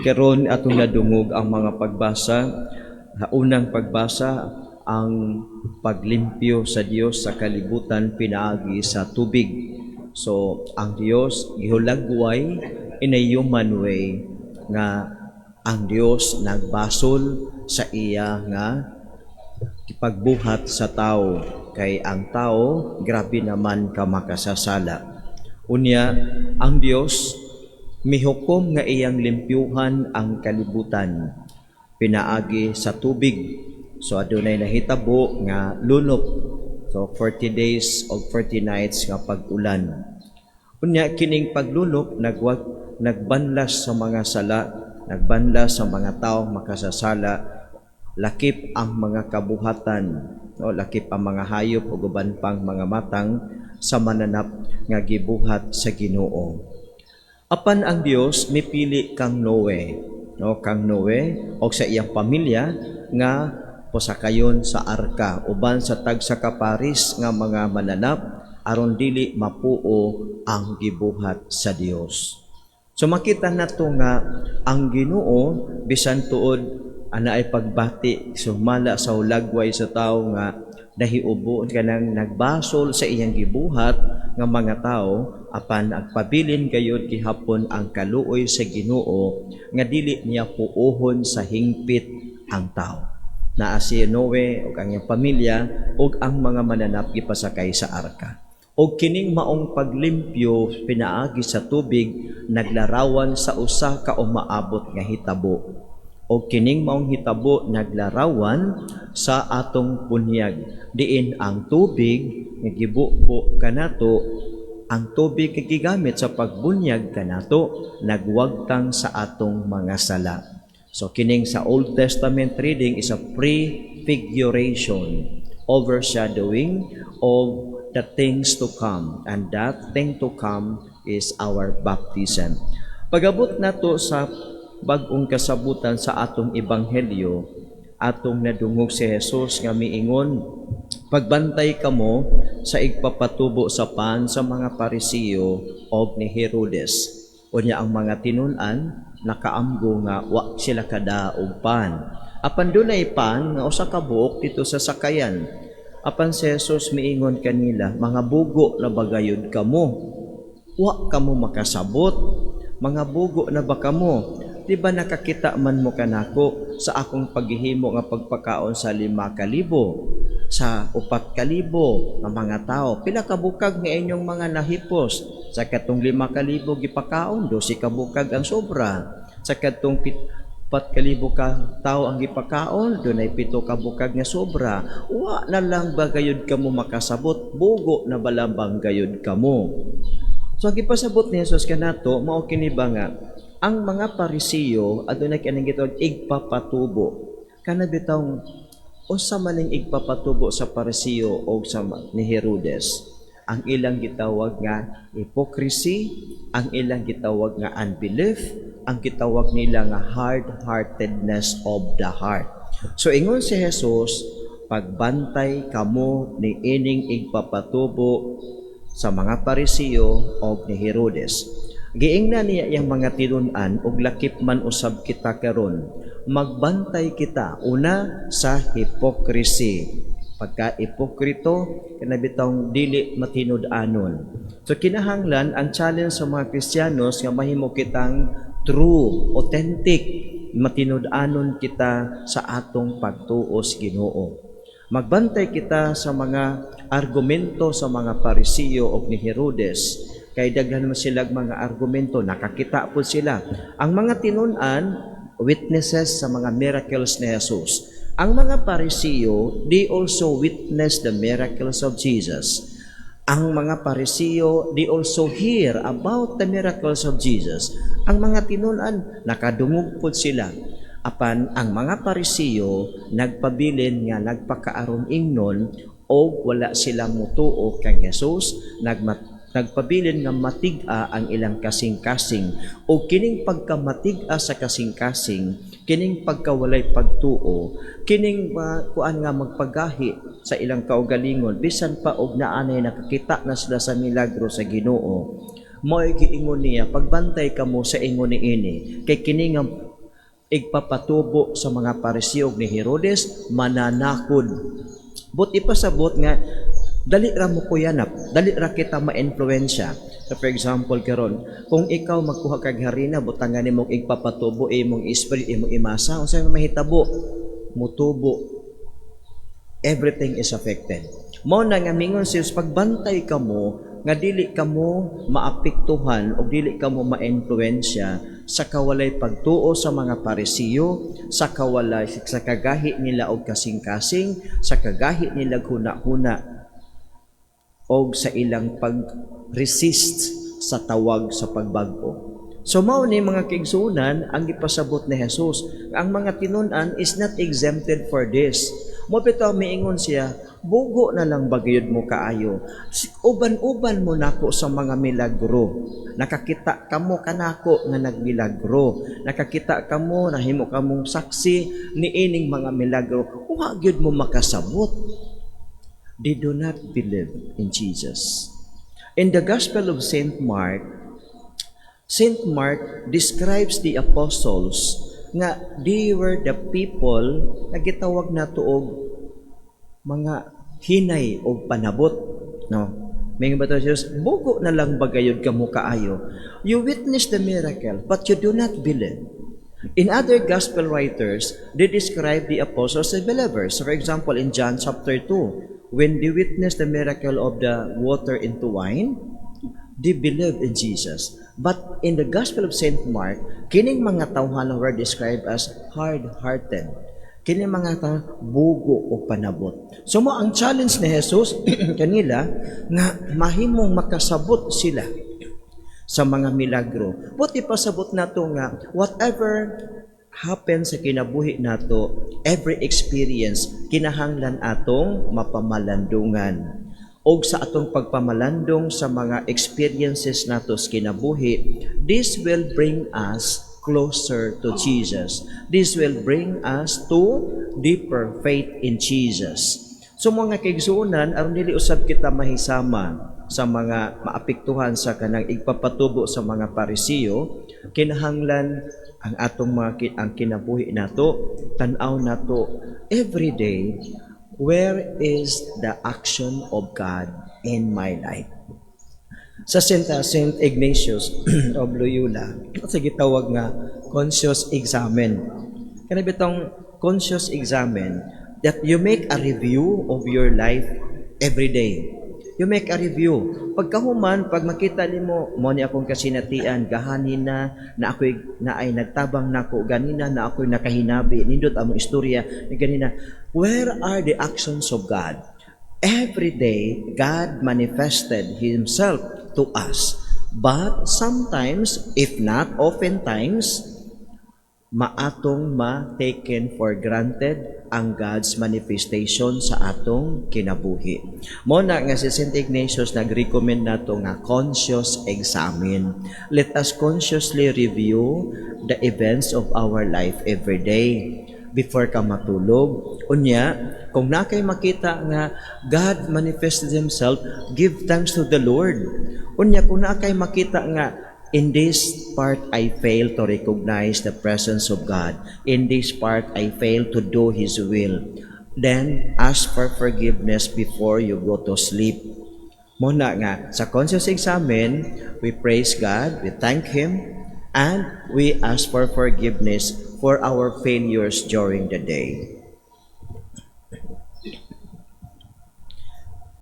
Karon atong nadungog ang mga pagbasa. Sa unang pagbasa, ang paglimpyo sa Dios sa kalibutan pinaagi sa tubig. So ang Dios gihulagway in a human way nga ang Dios nagbasol sa iya nga pagbuhat sa tao kay ang tao grabe naman ka makasasala. Unya ang Dios mihukom nga iyang limpyuhan ang kalibutan pinaagi sa tubig. So adunay nahitabo nga lunop. So 40 days o 40 nights nga pag-ulan. Unya kining paglunop nagbanlas sa mga sala, nagbanlas sa mga tao makasasala, lakip ang mga kabuhatan, no, lakip ang mga hayop ug uban pang mga matang sa mananap nga gibuhat sa Ginoo. Apan ang Dios mipili kang Noe, no, kang Noe og sa iyang pamilya nga posakayon sa arka uban sa tagsa ka paris nga mga mananap aron dili mapuo ang gibuhat sa Dios. So makita nato nga ang Ginoo, bisan tuod ana ay pagbati sumala sa hulagway sa tao nga nahiubo kanang nagbasol sa iyang gibuhat nga mga tao, apan agpabilin gayud gihapon ang kaluoy sa Ginoo nga dili niya puohon sa hingpit ang tao. Naa si Noe ug ang iyang pamilya ug ang mga mananap gipasakay sa arka. Og kining maong paglimpyo pinaagi sa tubig naglarawan sa usa ka umaabot nga hitabo. Og kining maong hitabo naglarawan sa atong bunyag diin ang tubig nga gibubo kanato, ang tubig nga gigamit sa pagbunyag kanato, nagwagtang sa atong mga sala. So kining sa Old Testament reading is a prefiguration, overshadowing of the things to come, and that thing to come is our baptism. Pagabot nato sa bag-ong kasabutan sa atong ebanghelyo, atong nadungog si Jesus nga miingon, "Pagbantay kamo sa igpapatubo sa pan sa mga Parisiyo og ni Herodes." Unya ang mga tinun-an nakaamgo nga wa sila kada og pan. Apan dunay pan nga usa ka buok dito sa sakayan. Apan si Jesus miingon kanila, "Mga bugo na bagayod kamo? Wa kamo makasabot? Mga bugo na ba kamo? Di ba nakakita man mo kanako sa akong paghihimo nga pagpakaon sa 5,000, sa 4,000 nga mga tao? Pila ka bukag nga inyong mga nahipos?" Sa katong 5,000 gipakaon, 12 ka bukag ang sobra. Sa katong 4,000 ka tao ang gipakaon, dunay 7 ka bukag nga sobra. Wa na lang ba gayud kamo makasabot? Bugo na balambang gayud kamo? So ang gipasabot ni Jesus kanato mao kini ba nga ang mga Parisiyo adunay kaning gitawag igpapatubo. Kana bitawng unsa man ning igpapatubo sa Parisiyo o sa ni Herodes? Ang ilang gitawag nga hypocrisy, ang ilang gitawag nga unbelief, ang gitawag nila nga hard-heartedness of the heart. So ingon si Jesus, "Pagbantay kamo ni ining igpapatubo sa mga Parisiyo o ni Herodes." Giingnan niya iyang mga tinun-an ug lakip man usab kita karon. Magbantay kita una sa hypocrisy. Pagka ipokrito, kanabitong dili matinud-anon. So kinahanglan ang challenge sa mga Kristiyanos nga mahimo kitang true, authentic, matinud-anon kita sa atong pagtuo sa Ginoo. Magbantay kita sa mga argumento sa mga Parisiyo o ni Herodes kay daghan man sila mga argumento, nakakita po sila. Ang mga tinun-an, witnesses sa mga miracles ni Jesus. Ang mga Parisiyo, they also witness the miracles of Jesus. Ang mga Parisiyo, they also hear about the miracles of Jesus. Ang mga tinun-an, nakadungog po sila. Apan ang mga Parisiyo, nagpabilin nga nagpakaaron ingnon o wala sila mutuo kang Jesus, nagpabilin nga matig-a ang ilang kasing-kasing. O kining pagkamatig-a sa kasing-kasing, kining pagkawalay pagtuo, kining kuan nga magpagahi sa ilang kaugalingon bisan pa og naanay nakakita na sila sa milagro sa Ginoo, mo'y giingon niya, "Pagbantay kamo sa ingon ni ini kay kini nga Igpapatubo sa mga Pariseo ni Herodes, mananakod. But ipasabot nga dali ra mo kuyanap, dali ra kita ma-influensya. So for example karon, kung ikaw magkuha kag harina, butangan nimo igpapatubo imong spread, imong imasa, unsa may mahitabo? Mutubo. Everything is affected. Mao na nga mingon siya, pagbantay kamo nga dili kamo maapektuhan o dili kamo maimpluwensya sa kawalay pagtuo sa mga Parisiyo, sa kawalay sa kagahi nila og kasing-kasing, sa kagahi nila huna-huna og sa ilang pag-resist sa tawag sa pagbag-o. So mao ni, mga kaigsuonan, ang gipasabot ni Jesus. Ang mga tinun-an is not exempted for this. Mao bitaw miingon siya, "Bugo na lang ba gyud mo kaayo? Uban-uban mo nako sa mga milagro. Nakakita kamo kanako nga nagmilagro. Nakakita kamo, nahimo kamong saksi niining mga milagro. Wa gyud mo makasabot." They do not believe in Jesus. In the Gospel of Saint Mark, Saint Mark describes the apostles nga they were the people nga gitawag nato og mga hinay og panabot, no? May ba Jesus, "Bugo na lang ba gayud kamo kaayo? You witness the miracle, but you do not believe." In other gospel writers, they describe the apostles as believers. So for example, in John chapter 2, when they witnessed the miracle of the water into wine, they believed in Jesus. But in the Gospel of St. Mark, kining mga tawhana were described as hard-hearted. Kini mga tao bugo o panabot. So mao ang challenge ni Jesus kanila nga mahimong makasabot sila sa mga milagro. But ipasabot nato nga whatever happen sa kinabuhi nato, every experience kinahanglan atong mapamalandungan. Og sa atong pagpamalandong sa mga experiences nato sa kinabuhi, this will bring us closer to Jesus. This will bring us to deeper faith in Jesus. So mga kaigsuonan, aron dili usab kita mahisama sa mga maapektuhan sa kanang igpapatubo sa mga Parisiyo, kinahanglan ang atong mga ang kinabuhi nato, tan-aw nato every day, where is the action of God in my life? Sa Saint Ignatius of Loyola, sa gitawag nga conscious examen. Kana bitong conscious examen that you make a review of your life every day. You make a review. Pagkahuman, pag makita nimo, "Mo ni akong kasinatian, gahanina na ako'y na ay nagtabang nako, ganina na ako'y nakahinabi, nindot among istorya, ni ganina." Where are the actions of God? Every day, God manifested Himself to us. But sometimes, if not oftentimes, maatong ma-taken for granted ang God's manifestation sa atong kinabuhi. Mo na nga si St. Ignatius nag-recommend nato nga conscious examine. Let us consciously review the events of our life every day before ka matulog. Unya, kung naa kay makita nga God manifested Himself, give thanks to the Lord. Unya, kung naa kay makita nga in this part I fail to recognize the presence of God, in this part I fail to do His will, then ask for forgiveness before you go to sleep. Mo na nga, sa conscious examen, we praise God, we thank Him, and we ask for forgiveness for our failures during the day.